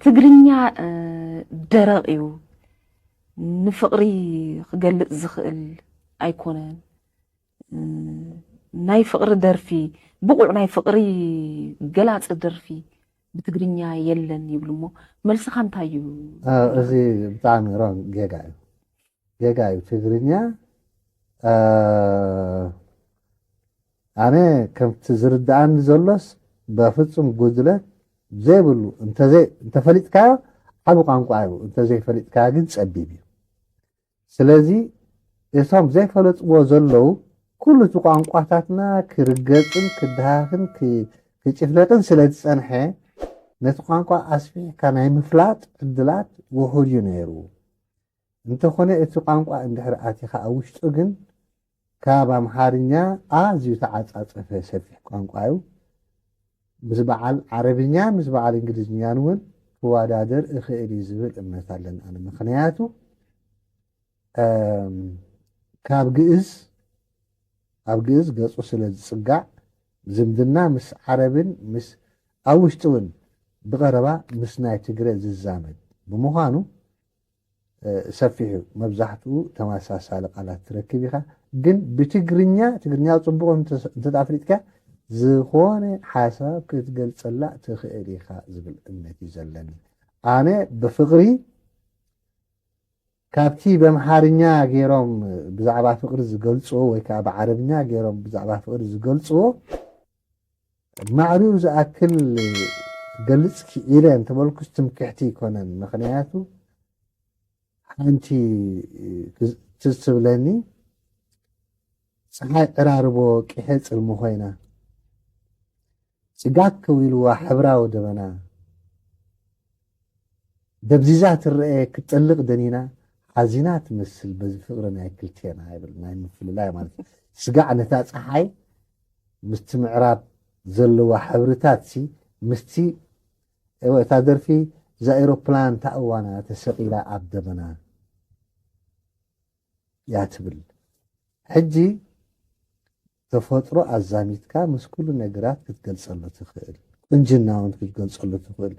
ትግርኛ ደረቕ እዩ። ንፍቕሪ ክገልጽ ዝኽእል ኣይኮነን። ናይ ፍቕሪ ደርፊ፣ ብቑዕ ናይ ፍቕሪ ገላጺ ደርፊ ብትግርኛ የለን ይብሉ እሞ፣ መልስኻ እንታይ እዩ? እዚ ብጣዕሚ ሮን ጌጋ እዩ። ጌጋ እዩ። ትግርኛ ኣነ ከምቲ ዝርድኣኒ ዘሎስ በፍጹም ጉድለት ዘይብሉ፣ እንተፈሊጥካዮ ዓቢ ቋንቋ እዩ፣ እንተዘይፈሊጥካዮ ግን ጸቢብ እዩ። ስለዚ እቶም ዘይፈለጥዎ ዘለዉ፣ ኩሉ እቲ ቋንቋታትና ክርገጽን ክድሃኽን ክጭፍለቅን ስለ ዝጸንሐ፣ ነቲ ቋንቋ ኣስፊሕካ ናይ ምፍላጥ ዕድላት ውሑድ እዩ ነይሩ። እንተኾነ እቲ ቋንቋ እንድሕር ኣቲኻ ኣብ ውሽጡ ግን ካብ ኣምሓርኛ ኣዝዩ ተዓጻጸፈ ሰፊሕ ቋንቋ እዩ። ምስ በዓል ዓረብኛ ምስ በዓል እንግሊዝኛን እውን ክወዳደር እኽእል እዩ ዝብል እምነት ኣለኒ ኣነ። ምኽንያቱ ካብ ግእዝ ኣብ ግእዝ ገጹ ስለ ዝጽጋዕ ዝምድና ምስ ዓረብን ምስ ኣብ ውሽጢ እውን ብቐረባ ምስ ናይ ትግረ ዝዛመድ ብምዃኑ ሰፊሑ መብዛሕትኡ ተመሳሳሊ ቃላት ትረክብ ኢኻ። ግን ብትግርኛ ትግርኛ ጽቡቕ እንተ ኣፍሊጥካ ዝኾነ ሓሳብ ክትገልጸላ ትኽእል ኢኻ ዝብል እምነት እዩ ዘለኒ። ኣነ ብፍቕሪ ካብቲ በምሓርኛ ገይሮም ብዛዕባ ፍቕሪ ዝገልጽዎ ወይ ከዓ ብዓረብኛ ገይሮም ብዛዕባ ፍቕሪ ዝገልጽዎ ማዕሪኡ ዝኣክል ክገልጽ ክኢለ እንተበልኩስ ትምክሕቲ ኣይኮነን። ምኽንያቱ ሓንቲ ትዝ ትብለኒ፣ ፀሓይ ዕራርቦ ቂሐ ፅልሚ ኮይና፣ ጭጋግ ከዊልዋ ሕብራዊ ደበና፣ ደብዚዛ ትረአ ክትጠልቕ ደኒና፣ ሓዚና ትመስል በዚ ፍቕሪ ናይ ክልቴና ይብል፣ ናይ ምፍልላይ ማለት እዩ። ስጋዕ ነታ ፀሓይ ምስቲ ምዕራብ ዘለዋ ሕብርታት ሲ ምስቲ እወ እታ ደርፊ እዛ ኤሮፕላን እታ እዋና ተሰቒላ ኣብ ደበና እያ ትብል። ሕጂ ተፈጥሮ ኣዛሚትካ ምስ ኩሉ ነገራት ክትገልጸሉ ትኽእል፣ ቁንጅና እውን ክትገልጸሉ ትኽእል።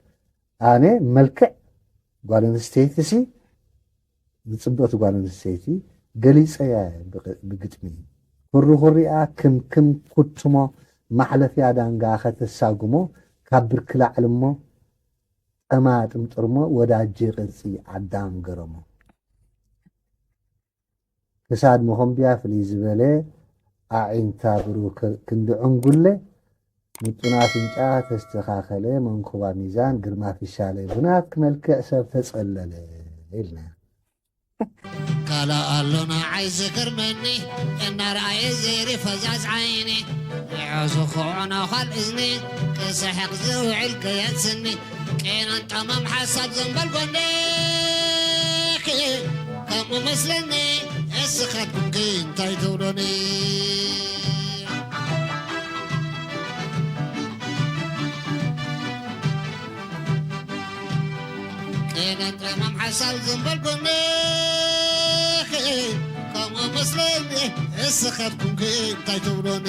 ኣነ መልክዕ ጓል ኣንስተይቲ ሲ ንጽብቕቲ ጓል ኣንስተይቲ ገሊጸያ ብግጥሚ። ኩርኩሪኣ ክምክም ኩትሞ ማሕለፍያ ዳንጋ ከተሳጉሞ ካብ ብርኪ ላዕሊ እሞ ጠማ ጥምጥርሞ ወዳጄ ቅርጺ ኣዳም ገረሞ። ክሳድ መኾምብያ ፍልይ ዝበለ ኣዒንታ ብሩህ ክንዲ ዕንጉለ ምጡን ኣፍንጫ ተስተኻኸለ መንኩባ ሚዛን ግርማ ፊሻለ ብናትኪ መልክዕ ሰብ ተጸለለ ኢልና። ካልእ ኣሎ ንዓይ ዝገርመኒ እናረኣየ ዘይሪ ፈዛዝ ዓይኒ ንዖ ዝኽዖ ነዃል እዝኒ ክስሕቕ ዝውዕል ከየንስኒ ቄናን ጠማም ሓሳብ ዘንበል ጎኒ ከምኡ መስለኒ እስኻትኩምኪ እንታይ ትብሉኒ ቄናን ጠማም ሓሳብ ዘንበል ጎኒ ከምኡ መስለኒ እስኻትኩምኪ እንታይ ትብሉኒ